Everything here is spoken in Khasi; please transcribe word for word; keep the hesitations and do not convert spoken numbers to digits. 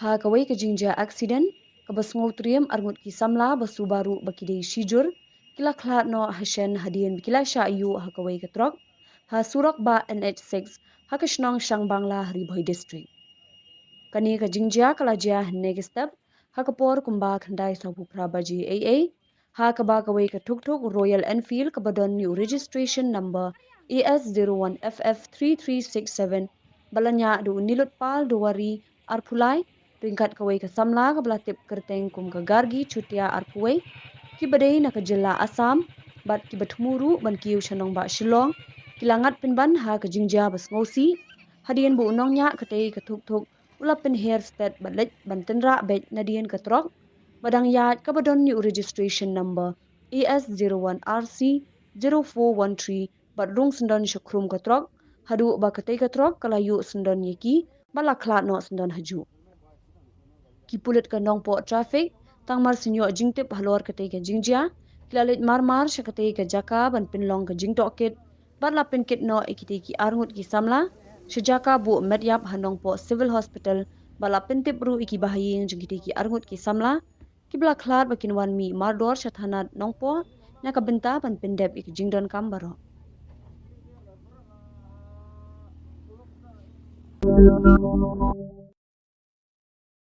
Ha kawei ka jingjia accident kaba sngewtriem, arngut ki samla ba suba ruh ba ki dei shijur ki la khlad noh ha shen hadien ba ki la shah ïuh ha kawei ka trok ha surok bah N H six ha ka shnong Shangbangla ha Ri Bhoi District. Kane ka jingjia ka la jia hynne ka step ha ka por kumba khyndai sawphew phra baje eiei, ha kaba kawei ka thukthuk Royal Enfield kaba don new registration number A S zero one F F three three six seven ba la ñiah da u Nilotpal Dewari arphew lai ryngkat kawei ka samla kaba la tip kyrteng kum ka Gargi Chutia arphew wei, kiba dei na ka jylla Assam bad kiba thmu ruh ban kiew sha nongbah Shillong, ki la ngat pynban ha ka jingjia ba sngewsih hadien ba u nongñiah katei ka thukthuk u la pynher stet bad leit ban tynrah beit nadien ka trok ba dang ïaid kaba don new registration number A S zero one R C zero four one three bad rung syndon sha khrum ka trok haduh ba katei ka trok ka la ïuh syndon ïa ki bad la khlad noh syndon hajuh. Ki pulit ka Nongpoh Traffic tang mar shu ñiah jingtip halor katei ka jingjia, ki la leit marmar sha katei ka jaka ban pynlong ka jingtohkit bad la pynkit noh ïa kitei ki arngut ki samla sha jaka buh met ïap ha Nongpoh Civil Hospital bad la pyntip ruh ïa ki bahaïing jong kitei ki arngut ki samla kiba la khlad ba kin wan mih mardor sha thana Nongpoh na ka bynta ban pyndep ïa ki jingdonkam baroh.